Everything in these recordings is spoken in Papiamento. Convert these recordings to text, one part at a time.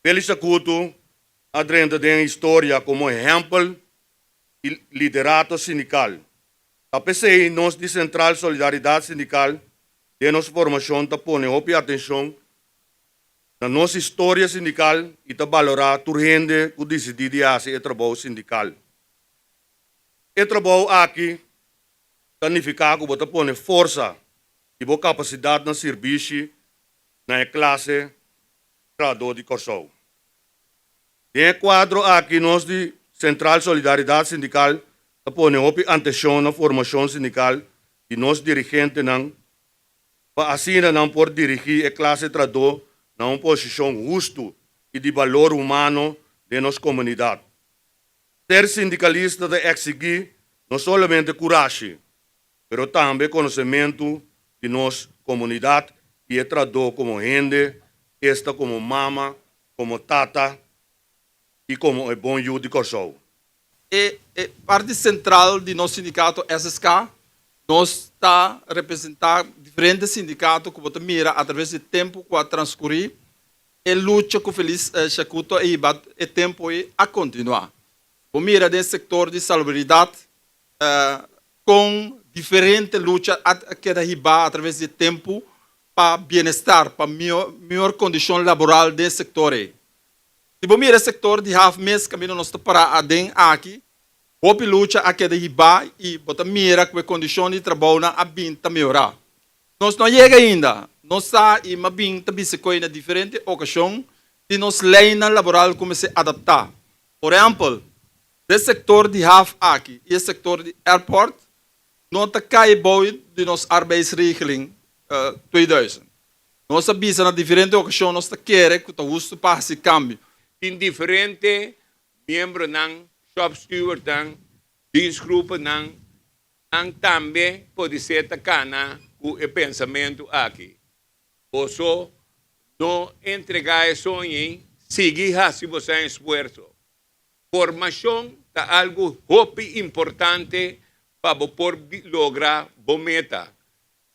Félix Shakutu a drenta den historia komo ehèmpel di liderato sindikal. Ta p'esei nos di Sentral Solidaridat Sindikal den nos formashon ta pone hopi atenshon na nos historia sindikal i ta balorá tur hende ku disidí di hasi e trabou sindikal. E trabou aki ta nifiká ku bo ta pone forsa di bo kapasidat na sirbishi na e klase trahadó di Kòrsou. Den e kuadro aki nos di Sentral Solidaridat Sindikal ta pone hopi anteshon na formashon sindikal di nos dirigentenan pa asina nan por dirigí e klase trahadó na un posishon hustu i di balor humano den nos komunidat. Ser sindikalista ta eksigí no solamente kurashi, pero tambe konosementu di nos komunidat i e trahadó komo hende, esta komo mama, komo tata i komo e bon yu di Kòrsou. E parti sentral di nos sindikato SSK, nos ta representá diferente sindikato ku bo ta mira atraves di tempu ku a transkurí e lucha ku Feliz Shakuto a hiba e tempu ei a kontinuá. Bo mira den sektor di salubridat Kon diferente lucha a keda hibá atraves di e tempu pa bienestar, pa mihor kondishon laboral den e sektor ei. Si bo mira e sektor di haf mes kaminda nos ta pará aden aki, hopi lucha a keda hibá i bo ta mira ku e kondishon di trabounan a bin ta mehorá. Nos no a yega ainda, nos sa i m'a bin ta bisa koe na diferente okashon di nos leinan laboral ku mester adaptá. Por ehèmpel, E sektor di haf aki i e sektor di airport no ta kai bou di nos Arbeidsregeling 2000. Nos a bisa na diferente okashon nos ta kere ku ta hustu pa hasi kambio. Tin diferente miembronan, shopstewardnan, dienstgroepennan, nan tambe podisé ta kana ku e pensamentu aki. Boso no entregá e soño ei, sigui hasi boso esfuerso. Formashon ta algu hopi importante pa bo por logra bo meta.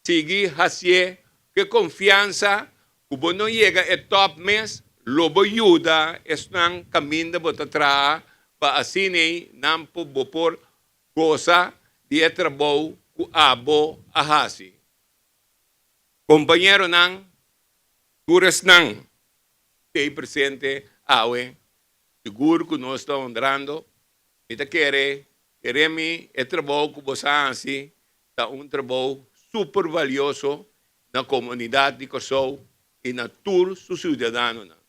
Sigui hasié ku e konfiansa ku bo no yega e tòp mes, lo bo yuda esnan kaminda bo ta traha pa asin'ei nan por bo por gosa di e trabou ku abo a hasi. Kompañeronan, tur esnan t'ei presente awe, sigur ku nos ta honrando. Mi ta kere, kere mi e trabou ku bos a hasi ta un trabou super valioso na komunidat di Kòrsou i na tur su siudadanonan.